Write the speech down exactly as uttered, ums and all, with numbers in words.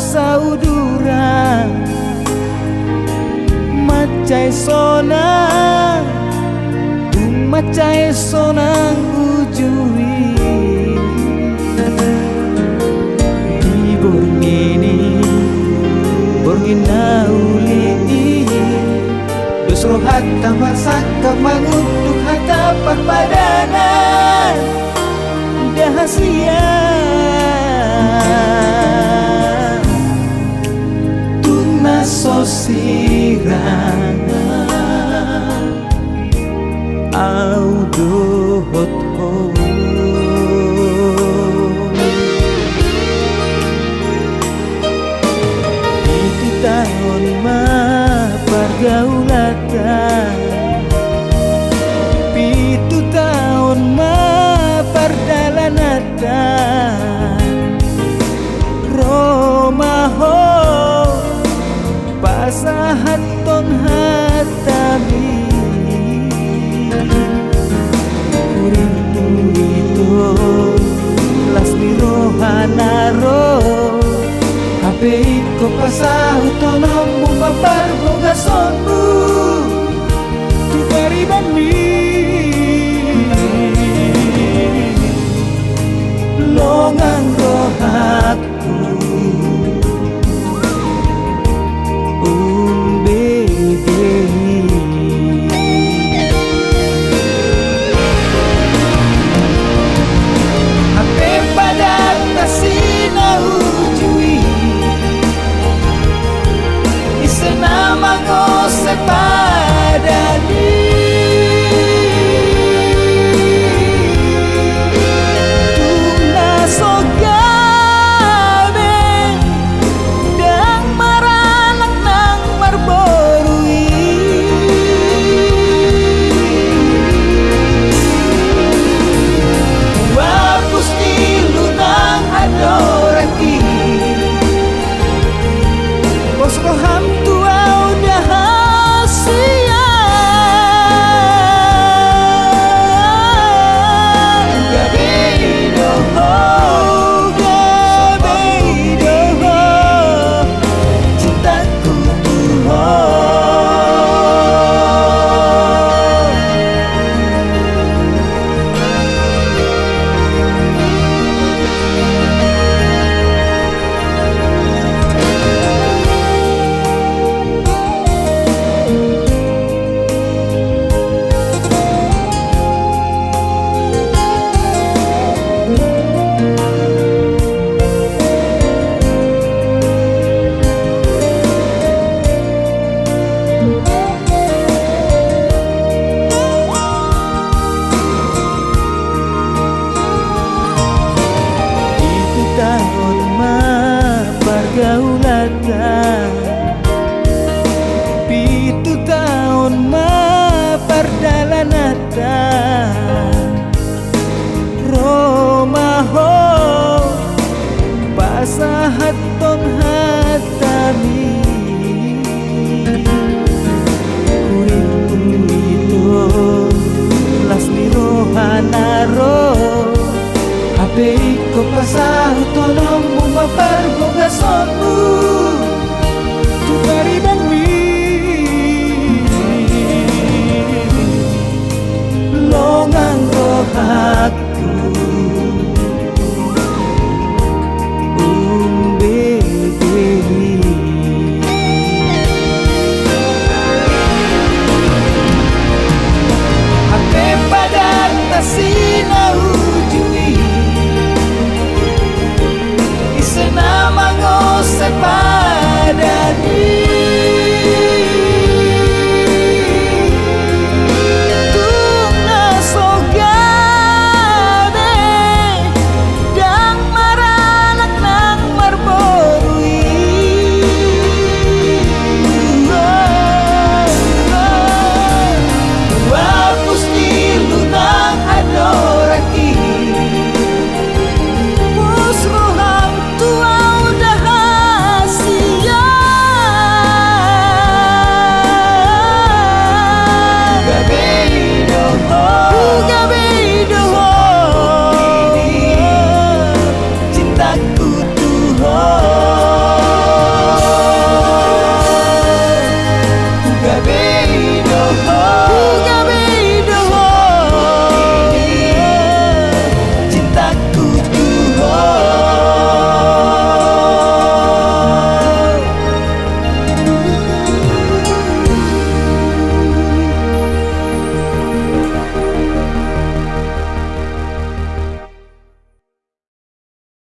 Saudara, mansai sonang, tung mansai sonang uju i. Di borngin i, borngin na uli i, dos rohanta marsangkap mangunduk hata parpadanan. Dahasian tung na so sirang au dohot ho. Pitu taon ma pargaulanta, pitu taon ma pardalananta. Ro ma ho pasahathon hatami. Hurintu ito las ni roha na ro, hape ingkon pasahathononmu ma parbogasonmu tu paribanmi. Longang rohangku umbege i. Hape padanta si na uju i, ise na mangose padan i. Tung na so gabe ndang maranak nang marboru i. Huapus tilu nang andorangki. Pos roham tu au da hasian. Gabe i do ho, gabe i do ho, cintaku tu ho. Pitu taon ma pargaulanta, pitu taon ma pardalananta. Ro ma ho pasahathon hatami. Hurintu ito las ni roha na ro, hape ingkon pasahathononmu ma parbogasonmu tu paribanmi. Longang rohangku